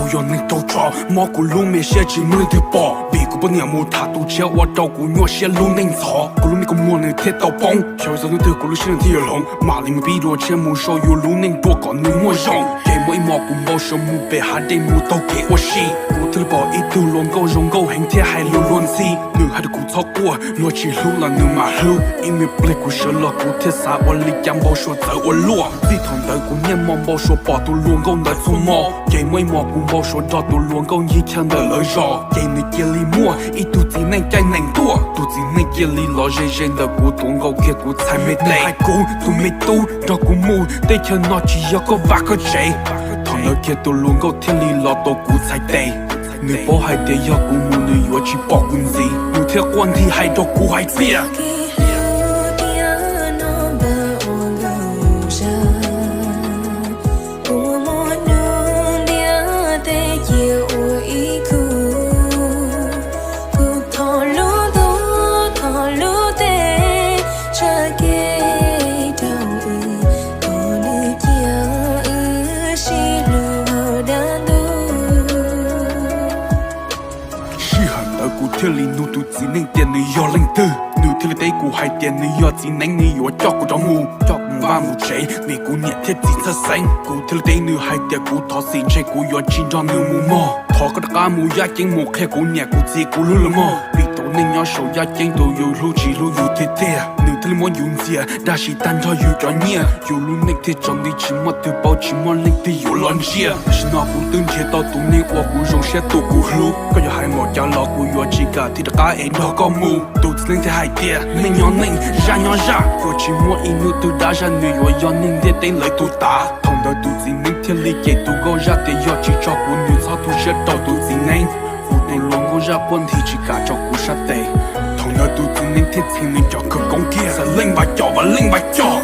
Yog neeg raug tso mob kuv lub me siab tsis muaj leej twg pom, vim kuv poj niam mus tham tus tshiab ua rau kuv nyuaj siab lub neej ntxhov. Kuv lub me kua muag nws thiaj tau poob, xyov txog hnub twg kuv lub siab nws thiaj yuav hloov. Mam li mus pib dua tshiab mus sau yus lub neej dua kom nws muaj zoo. Ces muaj ib hmos kuv npau suav mus pem hav dej mus taug kev ua si, kuv thiaj li pom ib tug hluas nkauj zoo nkauj heev thiab hais lus luag ntxhi. Nws hais rau kuv txhob quaj, luag tsis hlub los nws mam hlub. Ib me pliag kuv sawv los kuv thiaj xav ua li cas npau suav txawv ua luaj. Txij thaum ntawd kuv niaj hmo npau suav pom tus hluas nkauj ntawd txhua hmo. Ces muaj ib hmos kuv npau suav nrog tus hluas nkauj ncig chaw ntawm lawv zos, ces nws cia li muaj ib tug txiv neej caij nees tuaj. Tus txiv neej cia li los ze ze ntawm kuv tuav nkaus kiag kuv txhais me tes, hais kuv tus me tub nrog kuv mus, teb chaws no tsis yog koj vaj koj tsev. Thaum ntawd kiag tus hluas nkauj thiaj li los tuav kuv txhais tes. Nws paub hais tias yog kuv mus nws yuav tsis pom kuv ntxiv, nws thiaj quaj nthi hais rau kuv hais tias, Sij hawm ntawd kuv thiaj li nug tus txiv neej tias nws yog leej twg, nws thiaj li teb kuv hais tias nws yog txiv neeb, nws yuav coj kuv rov mus, coj kuv mus vaj mus tsev, vim kuv niam thiab txiv txhawj xeeb. Kuv thiaj li teb nws hais tias kuv thov txim, ntshe kuv yuav tsis nrog nws mus mog. Thov koj rov qab mus yaj ceeb mus qhia kuv niam kuv txiv kuv hlub lawv mog, vim tus neeg nyob saum yaj ceeb tus yus hlub tsis hlub yus tiag tiag. Nws thiaj li muab yus ntxias, dab tsi tag nrho yus cov nyiaj, yus lub neej thiaj tsaus nti tsis muaj twg paub, tsis muaj leej twg yuav los ntsia. Tam sim no kuv twb nrhiav tau tus neeg uas kuv zoo siab tus kuv hlub, koj yuav hais npaum cas los kuv yuav tsis kam thiaj rov qab es nrog koj mus. Tus txiv neeb thiaj hais tias neej nyob neej, zaj nyob zaj, yuav tsis muaj ib hnub twg dab zaj nws yuav yog neeg ntiaj teb lawv tus tav. Thaum ntawd tus txiv neeb thiaj li cem tus nkauj zaj tias yog tsis tso kuv nws txhob tu siab rau tus txiv neeb. Kuv tus hluas nkauj zaj quaj nthi tsis kam tso kuv sab tes. Thaum ntawd tus txiv neeb thiaj txhij nws cov khawv koob kiag, xav leej vas cov vas leej vas cov.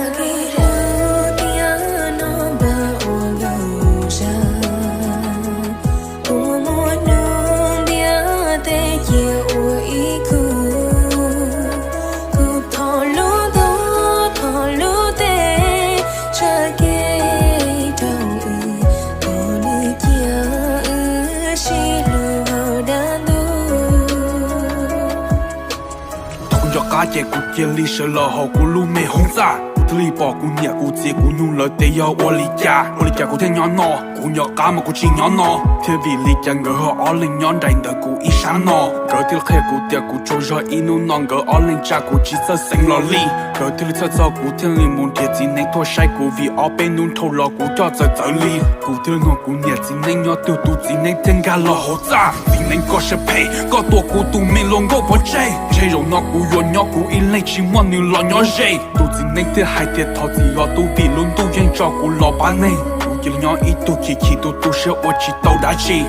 Thaum kuv nco qab ces kuv cia li sawv los hauv kuv lub me hoob txaj. Kuv thiaj li pom kuv niam kuv txiv kuv nug lawv tias yog ua li cas, ua li cas kuv thiaj nyob no. Kuv nco qab mas kuv tsis nyob no thiab, vim li cas nkawd ho ob leeg nyob nraim ntawm kuv ib sab no. Nkawd thiaj li qhia kuv tias kuv tsaug zog ib hnub no nkawd ob leeg tsa kuv tsis txawj xeev los li. Nkawd thiaj li txhawj txog kuv thiaj li mus nrhiav txiv neeb tuaj saib kuv, vim ob peb hnub dhau los kuv coj txawv txawv li. Kuv thiaj li nug kuv niam txiv neeb nyob twg, tus txiv neeb thiaj nkag los hauv txaj. Txiv neeb koj siab phem, koj tua kuv tus me hluas nkauj pov tseg, ntshe zaum no kuv yuav nyob kuv ib leeg tsis muaj nws los nyob ze. Tus txiv neeb thiaj hais tias thov txim os tub, vim lub ntuj yeej tso kuv los pab neeg. Kuv cia li nyob ib tug chim chim tu tu siab ua tsis tau dab tsi.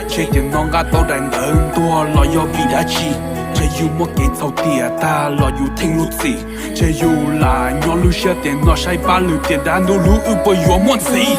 Ntshe tias no nqa tau daim ntawv ntuag los yog vim dab tsi? Ntshe yus muaj kev txhaum tiam tag los yus theej lub txim. Ntshe yus lam nyob lub siab tias no saib pab lwm tiam dab ntub hlub wb puas yuav muaj ntxiv.